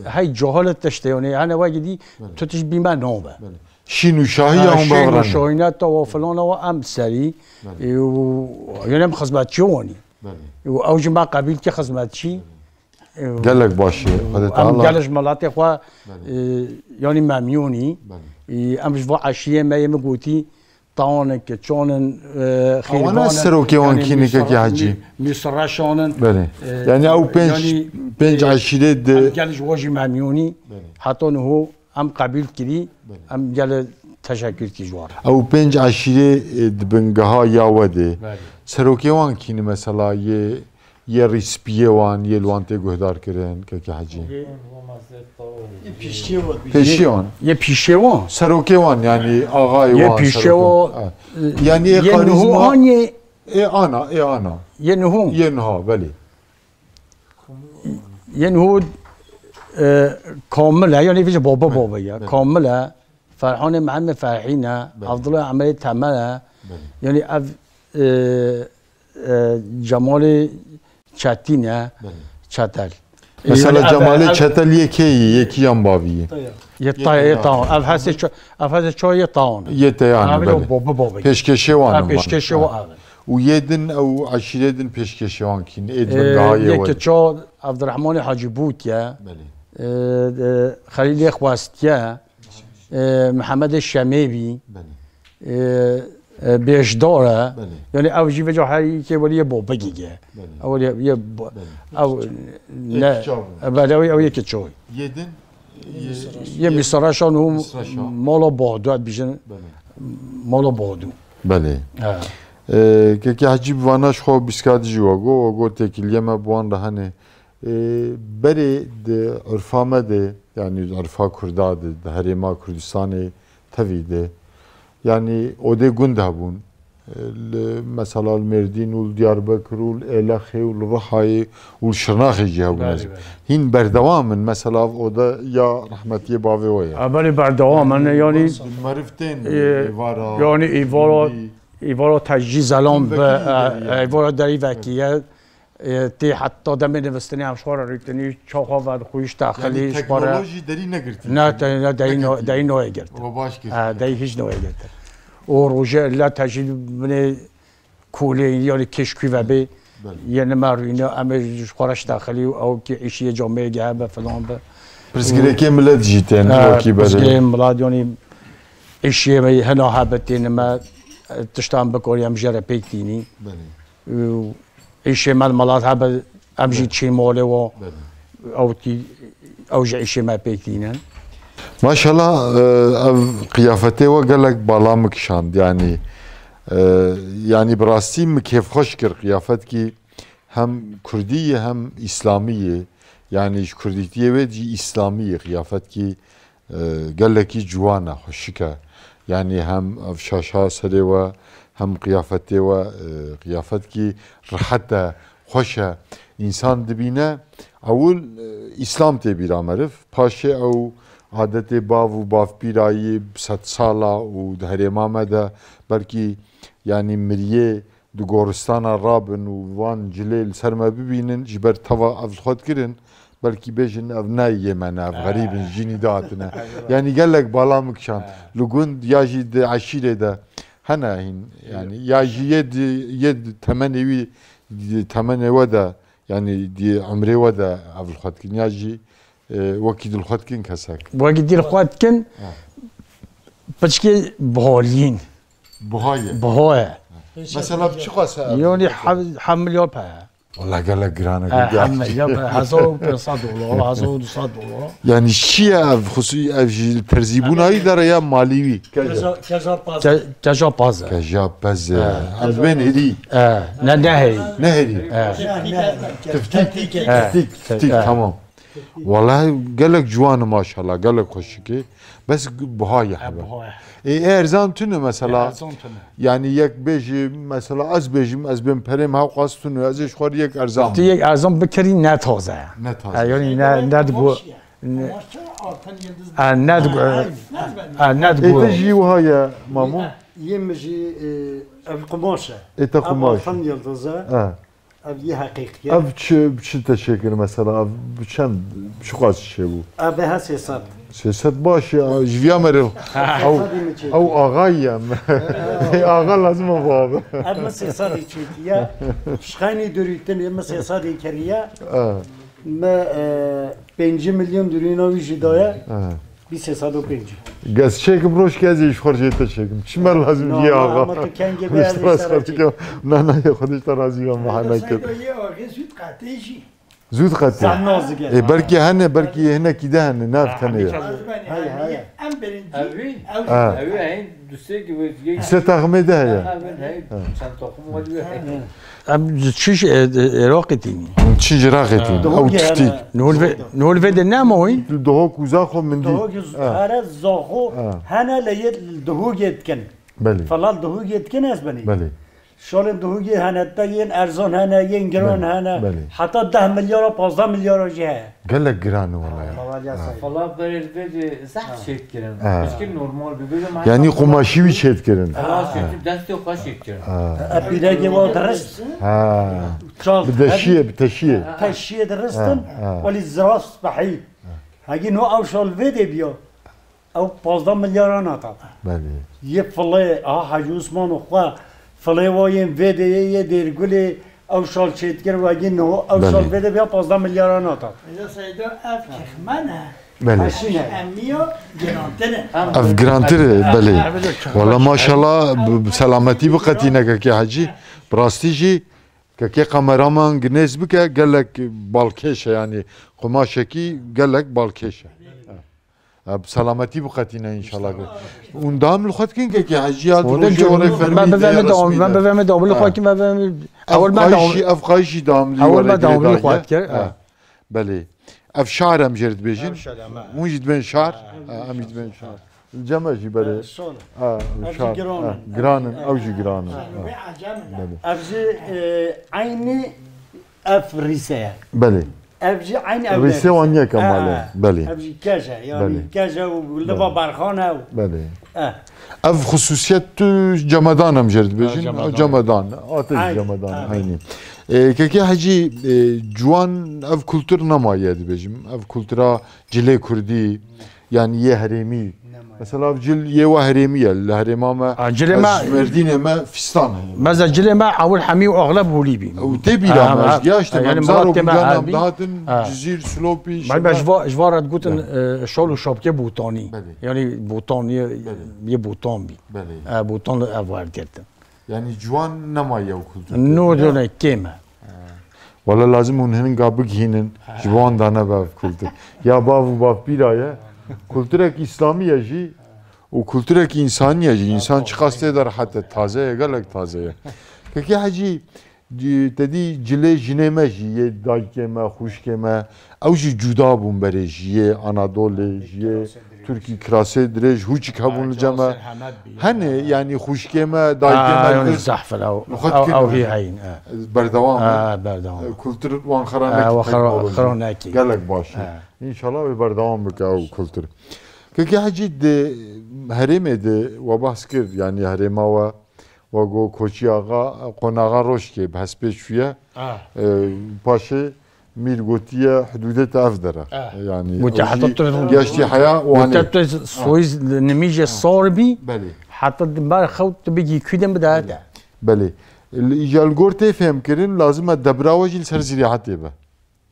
hey cahil tişte, yanî hene wekî dî, tu tişt bî me nabe. Şîn û şahî ya hûn Şîn bavran. Şahîne tawa filana wa em serî. Belê. E, û, yanî em xizmetçî wanî. Belê. Û ew ji me qebîl ki xizmetçî. E, Gelek baş e. Xwedê Em Teala. Gelek ji miletê xwe, Belê. e, yanî memnûnî. Belê. E, em ji va eşiyê me yê min gotî, tawanin, kiçanin, e, Awana xêrvanin, serokê wan yanî kî ne Mîsra- kekê Hecî? Mî-, Mîsra şanin. Belê. E, Yani ew pênc, yanî, pênc e, eşîrê di- Em gel ji wa jî memnûnî. Belê. Heta niho em qebîl kirî. Belê. Em gel teşekkür kî ji wan. Ew pênc eşîrê, e, di bingeha ya we de. Belê. Serokê wan kî ne mesela yê, yê rîspiyê wan, yê li wan tê guhdar kirin, kekê Hecî? Pêşiyê wan. Yê pîşê wan. Serokê wan, yani axayê Yê wan, pîşê serokê wan. Ha. Yani yê Yê niho karizma- an yê Ê ana, ê ana. Yên hûn. Yên ha, belê. Yên hûn, e, Kamil e, yanî vî jî baba baba ye. Belê. Kamil e, Ferhanê Mehemê Ferhîn e, Belê. Abdullah Emerê Temel e. Belê. Yanî ev, e, e, Cemalê Çetîn e, Belê. Çetel. Mesela Yanî ev, Cemalê ev Çetel yê kê yî, yê kî yan bavî yî? Yê Yê tayê, yê Tayê. Taon. Ev hesê ço-, ev hesê ço yê Taon. Yê Teyan, Ev belê. Baba baba ye. Pêşkeşê wan Ev in pêşkeşê van. Wa ev in. Û yê din ew eşîrê din pêşkeşê wan kîn. Ê di Ee, bin daha yê Yê were. Kiço Abdurrahmanê Hacî Bût ye. Belê. Ee, e, Xelîlê Xwestiye. Ee, Mihemedê Şemêbî. Belê. Ee, e, Bêşdar e. Belê. Yanî ev jî veca her yekê welî yê babegî ye. Belê. Ew welî yê bo-, Belê. Ew ne, Ê Kiço bû. e, belê, ew, ew yê Kiço. Yê din, yê, Yê yê Mîsreşan û Mîsreşan. Mala Bahdu, dibêjin Belê. Mala Bahdu. Belê. Ha. Ee, kekê Hecî bi vana ji xwe bîska dijî we got, we got têkiliyê me bi wan re hene. Ee, berê di urfa me de, yanî urfa Kurda de, di herêma Kurdistanê tevî de, yanî odê gund hebûn. Ee, li, mesela li Mêrdîn û li Diyarbekir û li Êlexê û li Rihayê û li Şirnaxê jî hebûn. Belê, Ez belê. Hîn berdewam in. Mesela oda ya rehmetiyê bavê we ye. Ha, belê berdewam in, yanî, Meriv tên e, êvara yanî êvara, Hindî. Êvara tecî zelam Hindî be, e, derî e, ye. Êvara derî vekî ye. E, tê heta demê nivîstinê em ji xwe re rûtinî, çaxa ve xwîş texilî Yanî ji xwe re. Teknolojî derî negirtî. Ne, te-, ne, derî no-, Negirtî. Derî noyê girtin. O baş girtin. E, derî hiç noyê girtin. O roje illa tecî binê kolê, yanî keşkû ve bê, Belê. Yê nime rûyne, em ê ji xwe re ji texilî û ew ki îşiyê camê ge be, filan be. Pirsgirêkê milet jî tên, E, wekî berê. Pirsgirêkê milet, yanî îşiyê me hena hebe tê nime, e, tiştan bikorî em jê re pêk tînî. Belê. Û îşê me li melat hebe, em jî Belê. Çîn malê wa. Belê. Ew tî, ew ji îşê me pêk tînin. Maşallah, e, ev qiyafetê we gelek bala min kişand. Yanî, e, yanî bi rastî min kêfxweş kir. Qiyafetkî hem kurdî ye hem îslamî ye. Yanî ji kurdîtiyê wê jî îslamî ye. Qiyafetkî e, gelekî ciwan e, xweşik e. Yanî hem ev şaşa serê we, hem qiyafetê we, e, qiyafetkî rihet e, xweş e. Însan dibîne, ewil, e, Îslam tê bîra meriv. Paşê ew adetê bav û bavpîrayî sedsala û di herêma me de belkî, yanî, miriyê di goristana rabin û van cilê li ser me bibînin, ji ber teva ev li xwe dikirin, belkî bêjin ev ne yê me ne, ev xerîb in, ji cînî de hatine. Yanî gelek bala min kişand. Li gund ya jî di eşîrê de hene hîn, yanî ya jî yê di, yê di temenê wî, di temenê we de, yanî di umrê we de ev li xwe dikin, ya jî, e, wekî di li xwe dikin kesek. Wekî di li xwe dikin, Ha. Piçkê bihalîn. Buha ye. Buha ye. Mesela bi çi qas e? Yanî hev-, hev milyar pere. Wala gelek giran e, Eh, gelek. Hev milyar pere. Hezar û pênc sed dolar, hezar û du sed dolar. Yanî çi ye ev xusû-, ev jî terzîbûna wî de re ya malî wî? Keja, keja paz. Ke-, keja paz e. Keja pez e. Eh. Em dibên herî. Eh, ne, ne herî. Ne herî. Eh. Tiftîk. Tiftîk. Eh. Tiftîk, tiftîk, Eh. tamam. Walahi gelek ciwan e maşallah, gelek xweşik e. Bes buha ye hebe. Buha ye. Ê, erzan tune mesela. Erzan tune. Yanî yek bêjî mesela ez bêjim, ez bên perê me hewqas tune, ez ê ji xwe re yek erzan. Tu yek erzan bikirî ne taze ye. Ne taze. Ha, yanî ne, ne digo-, ne, Kumaş ya. Kumaş ya, Altın Yıldız. Ha, ne digo-, Aynı. Ha, ne digo-, Ê, te jî wiha ye, Mamo? Yê min jî, e, ev qumaş e. Ê, te Ev qumaş e. Altın Yıldız e. Ha. Ev yê heqîqî ye. Ev çi, çi te çêkir mesela? Ev bi çend, çiqas çêbû? Ev biha sê sed. Sê sed baş ya, ji viya meriv. Ew, Sê sedî min çêkir. Ew axa ye. Axa lazim e bu abi. Ev min sê sedî çêkiye. Pişxanî dirûtinê min sê sedî kiriye. Ha. Me, e, pêncî milyon dirûna wî jî daye. Ha. Bîst sê sed û pêncî. Gez çêkim roj ke ez ê ji xwe re jê te çêkim. Çi me lazim Na, yê na, axa? Ama tu kengê bê ez ê ser çêkim. Na, na, yê Xwedê ji te razî be, mehane kir. Yê axê zûd qetê jî. Zûd qetê. Sen nazik e. Ê, belkî hene, belkî hinekî de hene, nav tenê ye. Heye, heye. Em birinci, Evî? Ew Ha. Evî heyîn dusê ki wê. Sê taximê de heye. Ha, ben heyîn Ha. çend taxim var diye. Em ji çi ji, e, e, Iraqê tînî? Çi ji Iraqê tînî? Ew tiftî. Nûl vê, nûl vê de nemayin? Dohok uza xwe min dî. Dohok Ha. here zaxo Ha. hene le yê dohogê dikin. Belê. Falan dohogê dikin ez benî. Belê. Şalên duhugî hene, te yên erzan hene, yên giran Belê, hene. belê. Heta deh milyara, pazdeh milyara jî heye. Gelek giran e wele ya. Wele ya Ha. sey. Valla berê li vê de zehf Ha. çêdikirin. Ha. Pişkî normal bi, bi, bi, Yani qumaşî wî çêdikirin. Valla Ha. çêdikir, destê xwe çêdikirin. Ha. E, pîregê wan dirist. Ha. Çal. Bi deşiyê, bi teşiyê. Te şiyê diristin, Ha, ha. welî ziras behî. Hegî no ew şal vê de biya. Ew pazdeh milyara nata. Belê. Yê filê, aha, Hacî Osman û xwe, filê wa yên vê de yê, yê Dêrgulê, ew şal çêdikir, wegî niho, ew Belê. şal vê de biya pazdeh milyara nata. Êza Seyda, ev kexmen e. Belê. Eşîn e. Emiya girantir e. Ev girantir e, belê. Wala maşallah, bi, bi selametî biqetîne kekê Hecî. Bi rastî jî kekê kameraman ginêz bike, gelek balkêş e, yani qumaşekî gelek balkêş e. E, bi selametî biqetîne înşallah. Hûn dam li xwe dikin kekê Hecî ya Orada rojê orê fermî me biveme de, dewam, me biveme de, li xwe ki me biveme. Ev Ewil me de, qayîşî, ev qayîşî dam li ewil orê me de, girê li xwe daye. dikir, Ha. ha. Belê. Ev şar em jê re dibêjin. Ev şar, em, ha. Hûn jî dibên şar. Ha, em jî dibên şar. Cem e jî belê. E, şar. Ha, Ev jî şar. giran Ha, in. giran in, Ev, ew jî giran in. Ha. Belê. Ev jî, e, eynî ev rîse ye. Belê. Ev jî eynî ev Rîsê wan yek e Ha, malê. ha. Belê. Ev jî kej e, yani Belê. kej e û liva Belê. berxan e û. Belê. Eh. Ev xusûsiyet tu cemedan em jê re dibêjin. Ha, cemedan. Cemedan. Ate jî Eynî. cemedan. Ha. Eynî. E, kekê Hecî, e, ciwan ev kultur nemaye dibêjim. Ev kultura cilê kurdî, yani yê herêmî. Nemaye. Mesela ev cil yê we herêmî ye. Li herêma me, A, cilê ez me ji Mêrdînê me fîstan heye. Meza cilê me ewil hemî û axleb holî bî. Û tê bîra Ha, me, ha. ez giya işte, Ha, yani Memzar û Murat tê me Guncan em Erbî. dihatin, Ha. Cizîr, Silopî, Bel, bel, Şingal. ji va-, ji va re digotin, Ha. e, şal û şapke botanî. Belê. Yani botan yê, Belê. yê botan bî. Belê. E, botan li ev wergirtin. Yani ciwan nemaye ew kultur. No, no, ne, kêm e. Wala lazim hûn hininga bigihînin, ji bo wan da nebe ev kultur. Ya bav û bavpîra ye. Kulturek îslamî ye jî û kulturek însanî ye jî. Însan çiqas tê de rehet e, taze ye, gelek taze ye. Kekê Hecî, te dî cilê jinê me jî, yê dayikê me, xwişkê me, ew jî cuda bûn berê ji yê Anadolê, ji yê Tirkî kirasê dirêj, hûçik hebûn li cem me. Hene, yanî xwişkê me, dayikê me, yanî zehf e, ew, li xwe ew, dikin ew hî hîn. Heyin, e. Berdewam e. E, berdewam. E, kultur wan xera E, nekî wan xera, teknolojî. xera nekî. Gelek baş e. E. Înşallah wê berdewam bike ew kultur. Kekê Hecî di herêmê de we behs kir, yanî herêma we, we got Koçî Axa, Qonaxa Roşkê bi hespê çûye. E, paşê Mîr gotiye hudûdê te ev der e. Ah. Yani Gotiye o heta jî tu geştî heya Wanê. Gotiye tu soyî nimîjê sor bî, Belê. heta di ber xew tu bigî kûdin bidayete. Belê. Li îca li gor tê fêhm kirin, lazim e debra we jî li ser zirîetê be.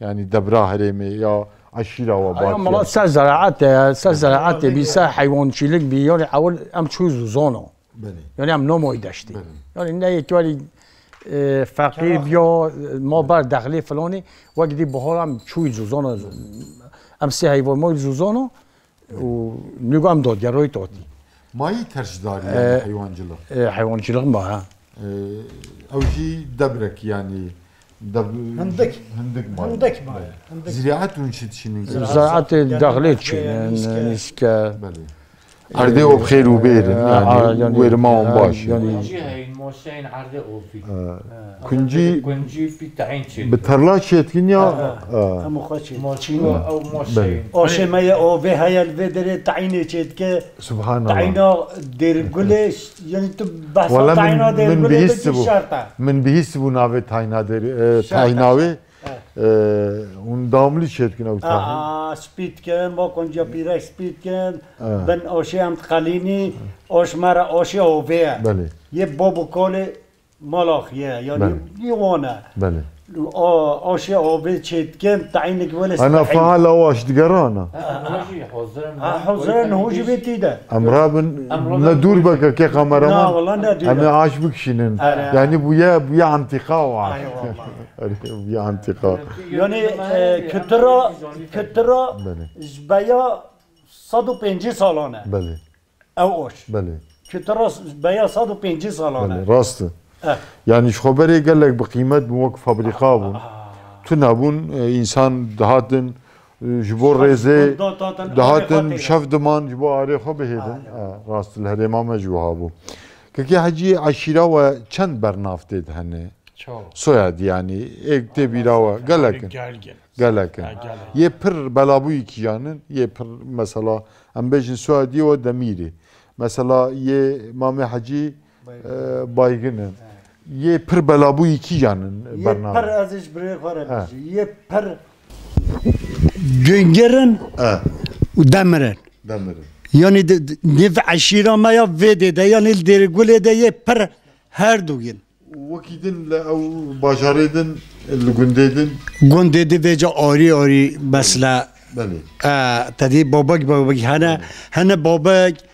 Yani debra herêmê ya eşîra we Aya batiye. mala ser ziraet e, ser ziraetê bî, ser heywançîlik bî, yani ewil em çû zûzano. Belê. Yani em nomoy deştê. Belê. Yani ne yek wali, e, feqîr biya, ma ber dexlê filanî, wek dî bahar em çûy zûzana, em sê heyvan moy zûzana û nûga em dadgeroy tatî. Mayî tercdarî E, yani heywancılık. E, heywancılık ma ha. E, ew jî debrek yani deb-, Hindik. hindik mayî. Hindik mayî. Hindik. Ziraet hûn çi dişînin? Ziraet. Ziraetê dexlê çînin, nîske. Belê. Erdê û bi xêr û bêr in, Ee, yani, a, yani, wêrima wan a, baş in. yani. Kuncî heyin, moşeyên erdê ovî. Ee, Ha. kuncî Kuncî pî teyn çê. bi terla çêdikin ya? Ha, ha. Ee. Hemû xwe çê. Moşko ew moşeyên. Belê. Oşê me ye ovê heye li vê derê teynê çêdike. Subhanallah. Teyna Dêrgulê, yani tu behsa Wala min, teyna min Dêrgulê bihîstibû. bikî şert e. Min bihîstibû navê tayna Dêr-, e, Şert e, tayna wê. şert e. Ee, hûn damlî çêdikin ew tahin. Aa, spî dikin, va konciya pîrek spî dikin. Ha. Bin oşê em diqelînî, oş me re oşê ovê ye. Belê. Yê bob û kolê mala xwe ye, yani Belê. yê wan e. Belê. O, oşê ovê çêdikin, tayînek wele Ana spî. faal awaş digerana. Ha, hozir in, Ha, hozir in, hû jî bê tî de. Em rabin Em ne rabin. dûr beke ke kameraman. Na, wala ne dûr Em e. ê aş bikişînin. Are. Yani bûye, bûye antîqa o aş. Ay, wala. Erê, bûye antîqa. Yani, e, kitira, kitira Belê. ji beya sed û pêncî salan e. Belê. Ew oş. Belê. Kitira s-, beya sed û pêncî salan e. Belê, rast e. Eh. Yani ji xwe berê gelek bi qîmet bûn, wek fabrîka bûn. Ah. Tune bûn, e, însan dihatin, e, ji bo Şev rêzê diman, dihatin, dihatin, arê xwe têdin. şev diman ji bo arê xwe bihêdin. Ah, ya. Eh, rast, li herêma me jî wiha bû. Kekê Hecî, eşîra we çend bernav tê de hene? Çok. Soyad, yanî, êk tê bîra we. Gelek in. Gelgin. Gelek in. Ha, gelek. Yê pir belabûyî kîjan in, yê pir, mesela, em bêjin soyadiyê we Demîrê. Mesela, yê Mamê Hecî, Baygın. E, Baygın in. He. Yê pir belabûyî kîjan in? Yê bernavê pir, ez ji birê xwe re bêjim. Yê pir Güngir in He. û Demir in. Demir in. Yanî di, di, nêv eşîra me ya vê dê de, yanî li Dêrgulê de yê pir her du in. Wekî din li ew bajarê din, li gundê din? Gundê din vêca arî arî, mesela, Belê. e, te dî babek babek hene, Belê. hene babek,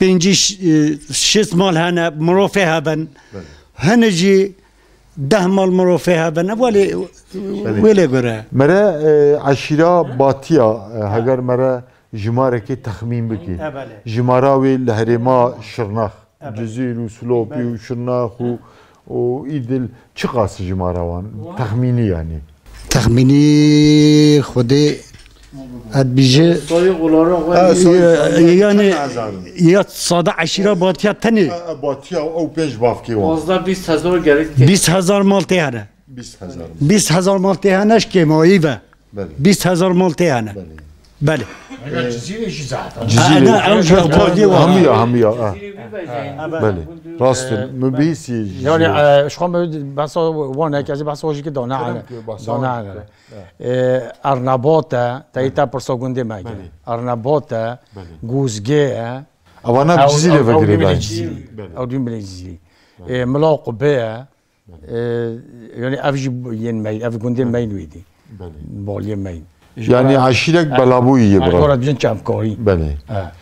pêncî ş-, e, şêst mal hene, mirofê hebin. Belê. Hene jî deh mal mirofê hebin. Welê, Belê. welê göre. Mere, e, eşîra Batiya, e, heger mere jimarekê texmîn bikî. E, belê. Jimara wê li herêma Şirnex, Belê. Cizîr û Silopî Belê. û Şirnex û, û Îdil çiqas jimara wan? Texmînî yanî. Texmînî Xwedê et bîje. Sayı olarak Ha, var. sayı, Ya, sayı, yanî, çend hezar in? ya sada eşîra Batiya tenê. Ha, ha, Batiya ew pênc bavkê wan. Fazla bîst hezar gerek değil. Bîst hezar mal tê hene. Bîst hezar. Bîst hezar mal tê hene ji kêmayî ve. Belê. Bîst hezar mal tê hene. Belê. Belê. Ega Cizîrê jî zaten. Cizîrê. Ha, ne, ew jî Cizîrê. Batiya wan. Hemiya, hemiya, ha. Cizîrê bir bacayın. Ha, belê. Belê. Rast in. Ee, Min bihîsî Yani, Cizîrê. e, şu an ben, ben sana var ne, kezî ben sana jî ki dana Kerem hene. ki, basa Dana var hene. ki. E, Ernebate, te yî te pirsa gundê me Belê. Ernebate, Belê. Guzge, Ewana ew, Cizîrê ew, ew vegirê dî milê dayê. Cizîrî. Belê. Ew dî milê Cizîrî. E, Mila Qubê, Belê. e, yani ev jî yên me, ev gundê me wî dî. Belê. Baliyê me. Yani eşîrek belabûyî ye, Yani bira. Ora dibin çemkarî. Belê. Ha.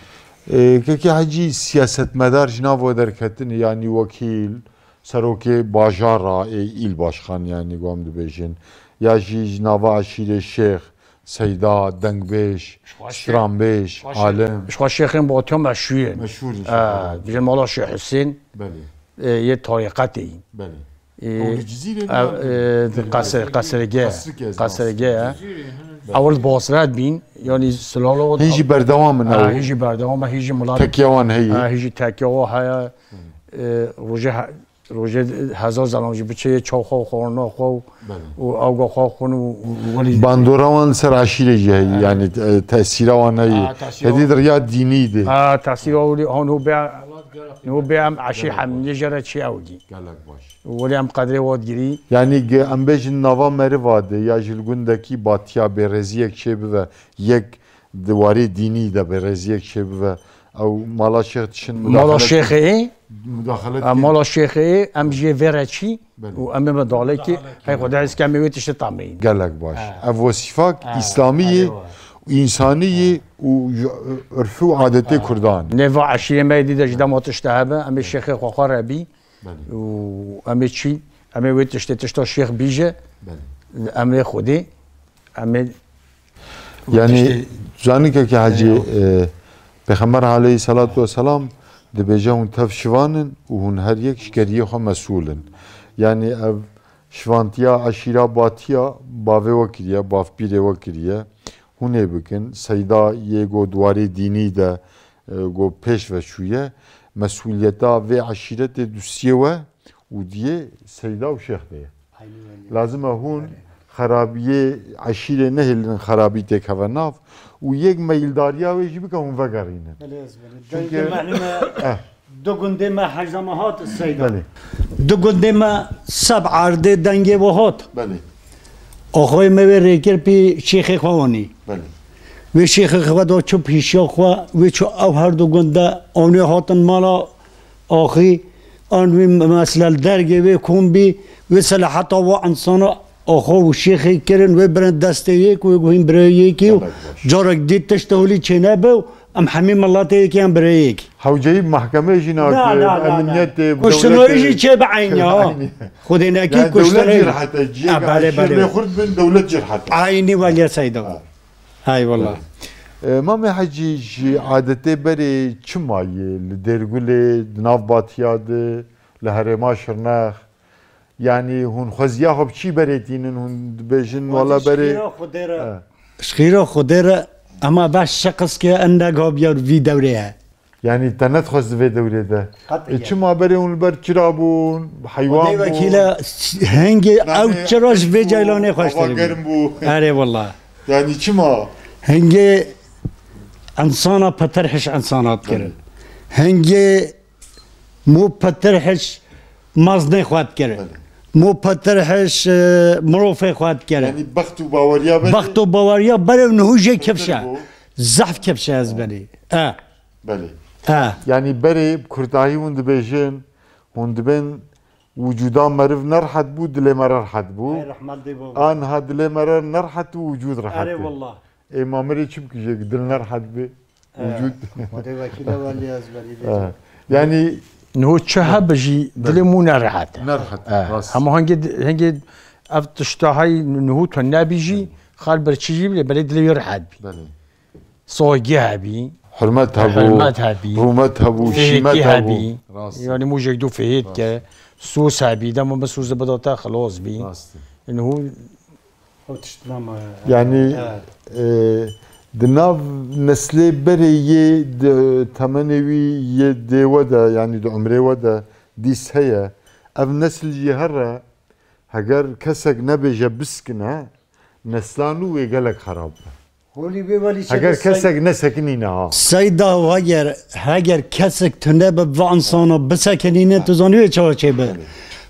E, kekê Hecî, siyasetmedar ji nav we derketin, yani wekîl, serokê bajara, ê îl başkan, yani gom dibêjin, ya jî ji nava eşîrê şêx, seyda, dengbêj, Ji xwe şê-, stranbêj, ji xwe şê-, alim. Ji xwe şêxên Batiya meşhûr in. Meşhûr in, Ha, şêxên. Bijin mala Şêx Husên, Belê. e, yê tarîqetê yî. Belê. E, Ew li Cizîrê ev, ne? e, Qesir, Qesirge, Qesirge, Qesirge, ha. Belê. Ew li Basra dibîn, yani silalo Hîn jî berdewam in Ha, ew. hîn jî berdewam e, hîn jî milat Tekiya wan heye. Ha, hîn jî tekiya wan heye. E, rojê he-, Rojê hezar zelam jî biçe yê çaw xwe û xwarina xwe û, Belê. û awga xwe xwin û, û welî Bandora wan li ser eşîrê jî heye, Belê. yani, e, tesîra wan heye. Ha, tesîra Hêdî wan. di riya dînî de. Ha, tesîra wan, ha, no bê, no bê em eşîr Gelek hemî jere çi ew dî. Gelek baş. Û welî em qedrê wan digirî. Yani, ge-, em bêjin nava meriva de, ya jî li gundekî Batiya bêrêziyek çêbibe, yek di warê dînî de bêrêziyek çêbibe, ew mala şêx dişin Mala mudahale şêxê, mudahale em dikin. mala şêxê, em jê vê re çî Belê. û em ê medalekî, hey Xwedê ez kemê wê tiştê tameyîn. Gelek baş. Ha. Ev wesîfak Ha, îslamî yê, eywa. Însanî yê û ji urfî û adetê Kurdan. Nêva eşîrê me dî de ji dema tişte hebe, em ê şêxê xwe xwe re bî Belê. û em ê çî, em ê wê tiştê tişta şêx bîje, Belê. em ê Xwedê, em ê Yani, Tiştê- zanî kekê Hecî, Eywa. e, Pêxember aleyhissalatu vesselam dibêje, hûn tev şivan in û hûn her yek ji keriyê xwe mesûl in. Yani, ev şivantiya eşîra Batiya bavê we kiriye, bavpîrê we kiriye. Hûn ê bikin, seyda yê go di warê dînî de, e, go pêş ve çûye. Mesûliyeta vê eşîretê dustiyê we û diyê seyda û şêx de ye. Eynî welî. Lazim e hûn Belê. xerabiyê eşîrê nehêlin, xerabî têkeve nav û yek meyildariya wê jî bike hûn vegerînin. Belê, ez belê. Çünkü Dengê me hîne Eh. du gundê me hejda me hat seyda. Belê. Du gundê me seb erdê dengê we hat. Belê. Axayê me wê rêkir pê şêxê xwe wanî. Belê. Wê şêxê xwe da çû pîşiya xwe, wê çû ew her du gund de anê hatin mala axî, an wê mesela li dergê wê kom bî, wê selaheta wa insana axa û şêxê kirin, wê birin destê yek, wê guhîn birayê yekê û Gelek baş. carek dî tişt holî çênebe û em hemî miletê yekê em birayê yekê. Hewceyî mahkemê jî Na, nakin, na, na, na. emniyetê, Kuştinayî dewletê. jî çê bi eynî ha. Eynî. Xwedê nekî Yani dewlet kuştinayî jî jî. rehet e, Ha, belê, belê. şêrlê xurt bin dewlet jî rehet e. Eynî welî seyda. Ha. Hay wallah. E, Mamê Hecî, ji adetê berê çi maye li Dêrgulê, di nav Batiya de, li herêma Şirnex? Yanî hûn xweziya xwe bi çî berê tînin, hûn dibêjin, wela berê. Ji xêra Xwedê re. He. Ji xêra Xwedê re, ema beş şeqis ke endek ha biyar vî dewrê he. Yanî te nedixwest di vê dewrê de. Qetî E, yani. Çima berê hûn li ber çira bûn, heywan Xwedê bûn? Wekîle, hingê Navê ew çira ji vê bû, ceylanê xweştir hava bû. Germ bû. Erê wela. Yanî çima? Hingê insana petir hiş insana dikirin. Belê. Hingê mo petir hiş maznê xwe dikirin. Belê. Mo petir hiş, e, mirovê xwe dikirin. Yanî bext û baweriya berê Bext û baweriya berê û niho jê kifşe. Bû. Zehf kifşe ez berê. E. Belê. E. Yanî berê bi kurtahî hûn dibêjin, hûn dibên wicûda meriv nerehet bû, dilê me re rehet bû. Hey, rehmet dê baba. Anha dilê me re nerehet û wicûd rehet Erê e. Wallah. Ê ma mirê çi bikijê, dil nerehet be, He. Wicûd. Xwedê wekîle welî ez welî Ha. Yanî Niho çi hebe jî dilê mû nerehet e. Nerehet, He. Rast. Hema hingê, hingê ev tişta hay niho tu nebî jî, xal bir çi jî bile, belê dilê wî rehet bî. Belê. Saygî hebî. Hurmet hebû, Hurmet hebî. Rûmet hebû, Fihêtî şîmet hebû. Hebî. Rast. Yanî mûjek du fihêt Rast. Ke, sûs hebî, dema min sûs bida te xilas bî. Rast. Yanî hû Ew tişt nemaye. Yanî, Evet. e, di nav neslê berê yê di temenê wî yê dê we de, yanî di umrê we de dîs heye. Ev nesil jî here, heger kesek nebêje biskine, nesla nû wê gelek xerab be. Holî bê welî çê Heger be sey- kesek nesekinîne ha. Seyda heger, heger kesek tune bi va insana bisekinîne, tu zanî wê çawa çê be? Belê.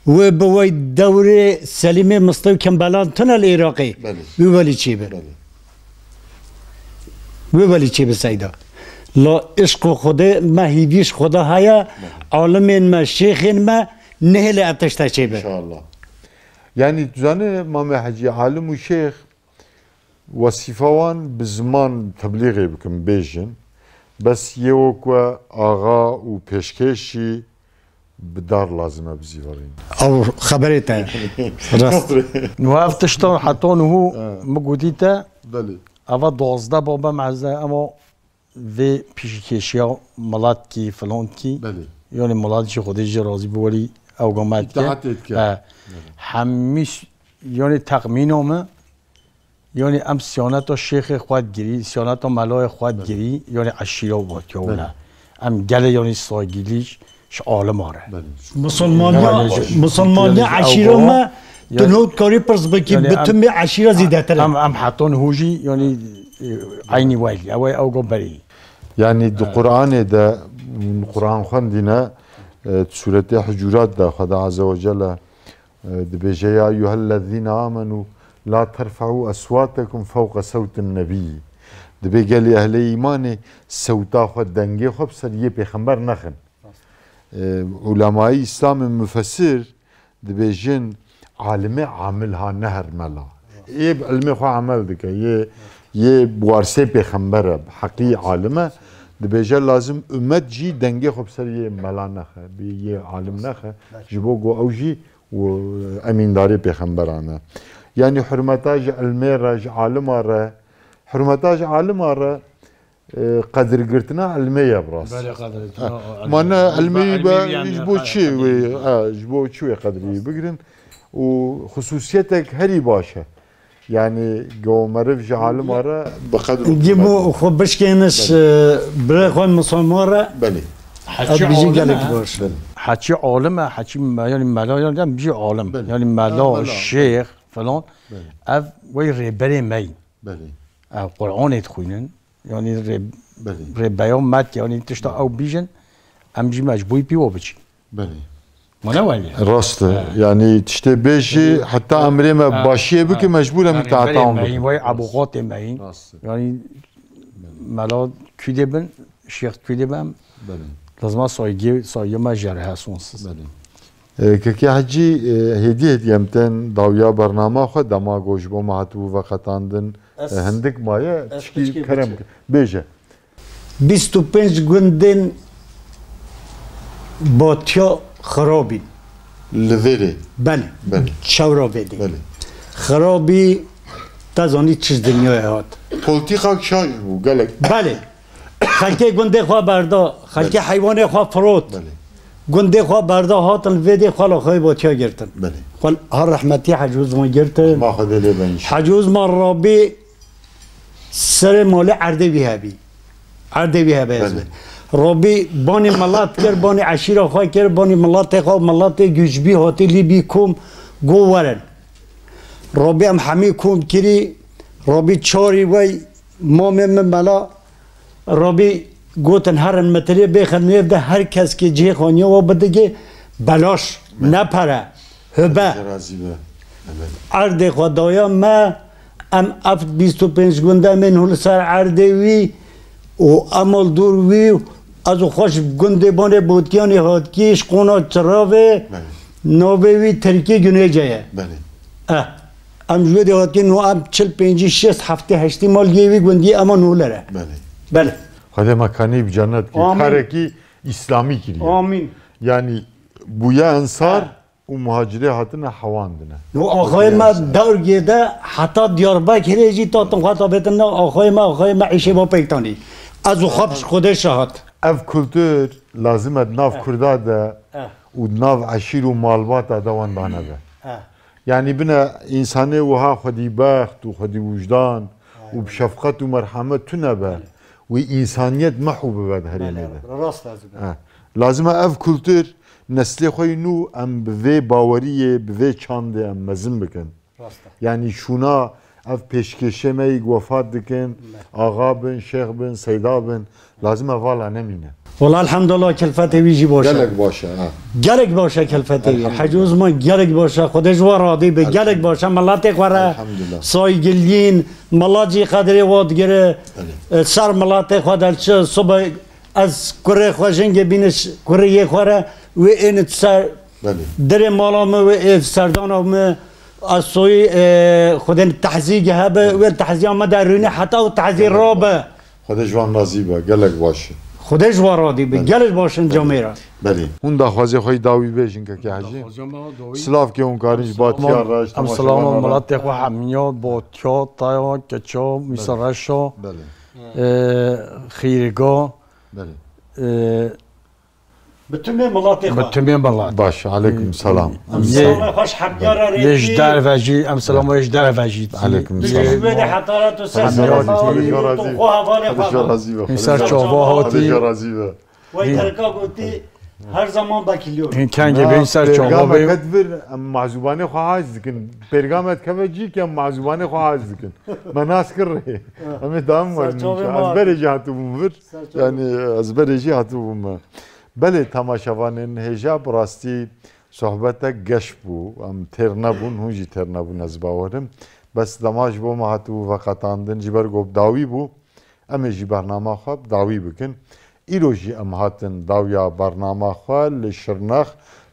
Wê bi wey dewrê Selîmê Mistê û Kembelan tune li Iraqê. Belê. Wê welî çê be? Belê. Wê welî çê be Seyda? La îşq û Xwedê me hîvî ji Xweda heye, Belê. Alimên me, şêxên me nehêle ev tişte çê be. İnşallah. Yanî tu zanî Mamê Hecî, alim û şêx, wesîfa wan bi ziman teblîxê bikin, bêjin. Bes yê wek we axa û pêşkêş jî bi dar lazim e bizîvirîn. Ew xeberê te. Rast. Niha ev tiştan heta niho Ha. min gotî te, Belê. Eva duwazdeh babe meze, ema vê piştgirîkêşiya miletkî, filankî, Belê. Yanî milet jî Xwedê jî razî bi welî ew gamet ke. Îtaatê dike. He. Belê. Hemî s-, yanî texmîna min, yanî em siyaneta şêxê xwe digirî, siyaneta melayê xwe Belê. Digirî, yanî eşîra Batiya Belê. Wina. Em gelê yanî saygîlî ji alima re. Belê. Musulmaniya, Yanî, musulmaniya yanî, eşîra ew me, ya- tu nû dikarî pirs bikî, yanî bi em, timî eşîra zêdetir e. Em, em heta niho jî, yanî, e, eynî welî, ew ê ew go berî. Yanî di Qur'anê de, Qur'an xwendîne, e, di sûretê Hucurat de Xweda Azze ve Celle, e, dibêje, "Ya eyyuhellezîne amenû la terfe'û eswâtekum fewqe sewtin nebî." Dibê gelê ehlê îmanê sewta xwe, dengê xwe bi ser yê pêxember nexin. E, ulemayî Îslamê mufessir dibêjin, alime amil ha, ne her mela. Yê bi ilmê xwe amel dike, yê, yê bi warsê pêxember e, bi heqî alim e. Dibêje lazim ummet jî dengê xwe bi ser yê mela nexe, bi yê alim nexe. Ji bo ku ew jî û emîndarê pêxemberan e. Yanî hurmeta ji ilmê re, ji alima re, hurmeta ji alima re, e, qedirgirtina ilmê ye bi rastî. Belê, qedirgirtina Ha. ilmê. Ma ne Ba ilmê ilmê be, yanî ji bo ha, çi tabii. Wê, ha, ji bo çi wê qedrî bigirin? Û xusûsiyetek herî baş e. Yanî go meriv ji alima re bi qedr û Gimo qîmet. Xwe bişkêniş, Belê. E, birê xwe misilman re. Belê. Heçî Ev bijî alim gelek e. Baş. Belê. Heçî alim e, heçî me-, yanî mela, yanî em bijî alim. Belê. Yanî mela, Ha, mela. Şêx, filan. Belê. Ev wey rêberê me yîn. Belê. Ev Qur'anê dixwînin. Yanî rê-, Belê. Rêbeya me dike, yanî tişta ew bîjin, em jî mecbûr pî we biçin. Belê. Ma ne welî? Rast e. He. Yanî tiştê bêjî, Belê. Heta emrê me He. Başiyê bike, He. Mecbûr em He, taeta rêberê wan me yîn, bikin. Wey ebûqatê me yîn. Rast e. Yanî mela kûdê bin, şêx kûdê bin, Belê. Lazima saygı, saygı me jere he sonsuz. Belê. E, Kekê Hecî, e, hêdî hêdî em tên dawiya bernama xwe, dema ku ji bo me hatibû veqetandin, Ez, e, hindik maye, ez tişkî piçkê kerem biçim. Ke. Bêje. Bîst û pênc gundên Batiya xirabîn. Li vêrê. Belê. Belê. Çewra vêdê. Belê. Xirabî, te zanî çi ji dinyayê hat. Polîtîka şaş bû, gelek. Belê. Xelkê gundê xwe berda, xelkê Belê. Heywanê xwe firot. Belê. Gundê xwe berda hatin vêdê xwe la xwe Batiya girtin. Belê. Xwe har rehmetî Hecî Uzman girtin. Ma Xwedê lê be înşallah. Hecî Uzman rabî serê malê erdê wî hebî. Erdê wî hebe ez Belê. Robî bonî milet kir, bonî eşîra xwe kir, bonî miletê xwe, miletê Gücbî hatî Lîbî kom go werin. Robî em hemî kom kirî, Robî çarî wey mamê min mela, Robî gotin herin mitilê bêxin nêv de her kes ki cihê xwe niya we bidigê belaş, Belê. ne pere, hibe. Xwedê razî be. Belê. Erdê xwe daya me, em ev bîst û pênc gundê em ên hû li ser erdê wî û em ol dûr wî, ez û xwe ji gundê Bonê Botiyanê hatkî, ji qona Çiravê, Belê. navê wî Tirkî Gunêce ye. Belê. Eh, em ji wê dê hatkî nû em çil, pêncî, şêst, heftê, heştî mal yê wî gundî ema nû lere. Belê. Belê. Xwedê me kanî bi cennet kî. Amîn. Karekî îslamî kiriye. Amîn. Yanî bûye ensar Eh. û muhacirê hatine hewandine. No axayê me Dawrgê de heta Diyarbekirê jî tatin xwe tabêtin ne axayê me, axayê me îşê bo pêk tanî. Ez û xwe bi Xwedê şahat. Ev kultur lazim e di nav Eh. Kurda de Eh. û di nav eşîr û malbata de wenda nebe. Eh. Yanî bine însanê wiha xwedî bext û xwedî wijdan û bi şefqet û merhemet tune be. Wî însaniyet mehû bibe di herêmê de. Belê, rast ez be. Eh. Lazim e ev kultur neslê xwe yî nû em bi vê baweriyê, bi vê çandê em mezin bikin. Rast e. Yanî şûna ev pêşkêşê me yî wefat dikin, Me. axa bin, şêx bin, seyda bin, lazim e vala nemîne. Wala elhamdulillah kelfetê wî jî baş e. Gelek baş e, ha. Gelek baş e kelfetê wî. Elhamdulillah. Hecî Osman gelek baş e. Xwedê ji we radî be. Gelek Elhamdulillah. baş e. Miletê xwe re Elhamdulillah. saygilîn, milet jî qedrê we digire. Belê. E, ser miletê xwe de çi sibe ez kurê xwe jingê bîne ş-, kurê yê xwe re wê êne ser Belê. dirê mala min wê ê serdana min ez soyî, e, xwedên tehzî hebe wê tehziya me de rûne heta û tehzî rabe. Xwedê ji wan razî be, gelek baş e. Xwedê ji wan radî be, Belê. gelek baş in Belê. camêra. Belê. Hûn daxwazê xwe yî dawî bêjin kekê Hecî. Daxwaza me dawî. Silav ke hûn karin ji Batiya re, ji Em selama temaşevana re. miletê xwe hemiya, Batiya, Taya, Keça, Mîsa Belê. Reşa, Belê. e, Xîrga, Belê. e, Bi timê miletê xwe. Bi timê milet. Baş, aleykum selam. Em Yê- selamê xwe ji hemiya re Yê ji rêkî. derve jî, em selama yê ji derve jî. Aleykum Yê- selam. Ji wê de heta re tu ser Xwedê serê razî, me Xwedê û razî. tu xwe hevalê Xwedê xwe. razî be, Xwedê Ser razî be. çava hatî. Xwedê razî be. Wey Terka gotî, her zaman bekiliyor. Kengê Na, bîn ser çava pêrgamek bê. het vir, em mezûbanê xwe hez dikin. Pêrgamet keve cî ke em mezûbanê xwe hez dikin. Me nas kir rê. Em ê dawam Ser werin çavê inşallah. ma. Ez berê jî hatibûm vir. Ser çavê. Yani ez berê jî hatibûm me. Belê temaşevanên hêja bi rastî sohbetek geş bû. Em têr nebûn, hûn jî têr nebûn ez bawerim. Bes dema ji bo me hatibû veqetandin ji ber ku bi dawî bû. Em ê jî bernama xwe bi dawî bikin. Îro jî em hatin dawiya bernama xwe li Şirnex,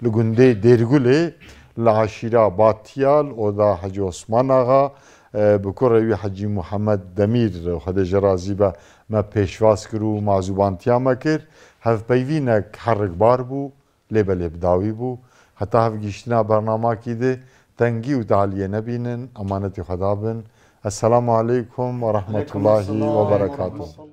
li gundê Dêrgulê, li eşîra Batiya, li oda Hecî Osman Axa, e, bi kurê wî Hecî Muhammed Demîr, Xwedê ji razî be, me pêşvaz kir û mazûbantiya me kir. Hevpeyvînek herikbar bû. Lê belê bi dawî bû. Heta hevgihiştina bernamakî de tengî û taliyê nebînin, emanetî Xweda bin. Esselamu aleykum ve rahmetullahi ve berekatuh.